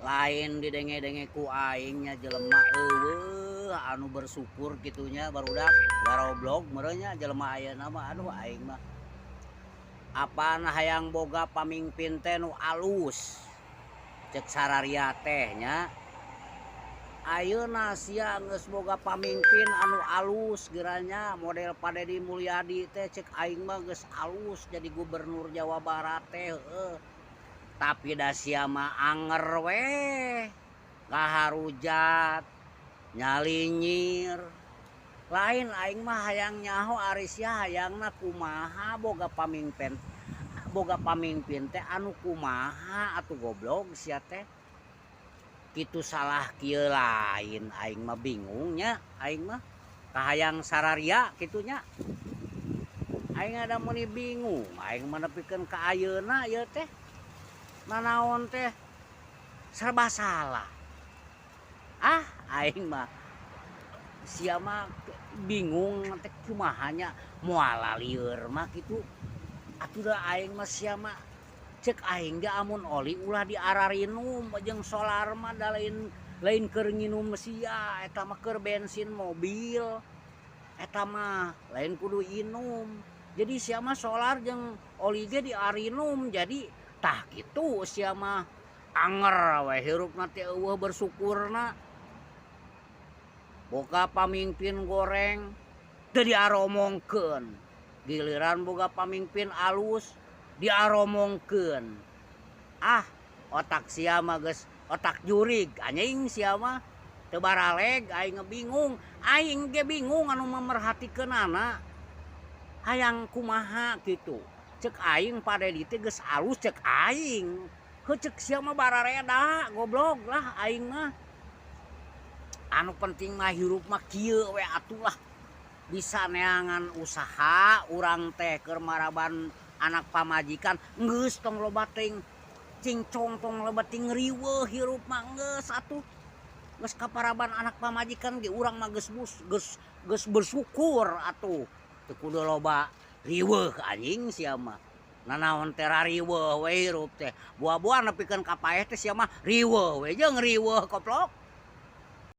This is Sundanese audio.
Lain didenge-denge ku aing nya jelema eueuh anu bersyukur kitu nya barudak garoblog meureun nya jelema ayeuna mah aduh aing mah. Apaan hayang boga pamingpin teh nu alus cek sararia teh nya. Ayeuna sia geus boga pamingpin anu alus geura nya model Pak Dedi Mulyadi teh cek aing mah geus alus jadi gubernur Jawa Barat teh heueuh. Tapi da sia mah anger weh ngaharujat nyalinyir. Lain aing mah hayang nyaho ari sia hayangna kumaha boga pamingpin teh anu kumaha atuh goblog sia teh. Kitu salah kieu lain aing mah bingung nya aing mah kahayang sararia kitu nya. Aing ada meuni bingung aing mah nepikeun ka ayeuna ieu teh. Nanaon teh serba salah. Ah aing mah sia mah bingung teh kumaha nya moal lieur mah kitu. Atuh da aing mah sia mah cek aing ge amun oli ulah diararinum jeung solar mah da lain keur nginum sia eta mah keur bensin mobil eta mah lain kudu inum. Jadi sia mah solar jeung oli ge diarinum jadi tah kitu sia mah anger we hirupna teh eueuh bersyukurna. Boga pamingpin goreng teu diaromongkeun, giliran boga pamingpin alus diaromongkeun. Ah otak sia mah geus otak jurig anjing sia mah teu baraleg aing bingung. Aing ge bingung anu memerhatikeunana hayang kumaha kitu. Cek aing Pak Dedi teh geus alus cek aing. Heuh cek sia mah barareda goblog lah aing mah. Anu penting mah hirup mah kieu we atuh lah. Bisa neangan usaha urang teh keur maraban anak pamajikan geus tong loba teuing cingcong tong loba teuing riweuh hirup mah geus atuh. Geus kaparaban anak pamajikan ge urang mah geus bersyukur atuh. Teu kudu loba riweuh anjing sia mah. Nanaon teh rariweuh we hirup teh. Buah-buah nepikeun ka paeh teh sia mah riweuh we jeung riweuh koplok.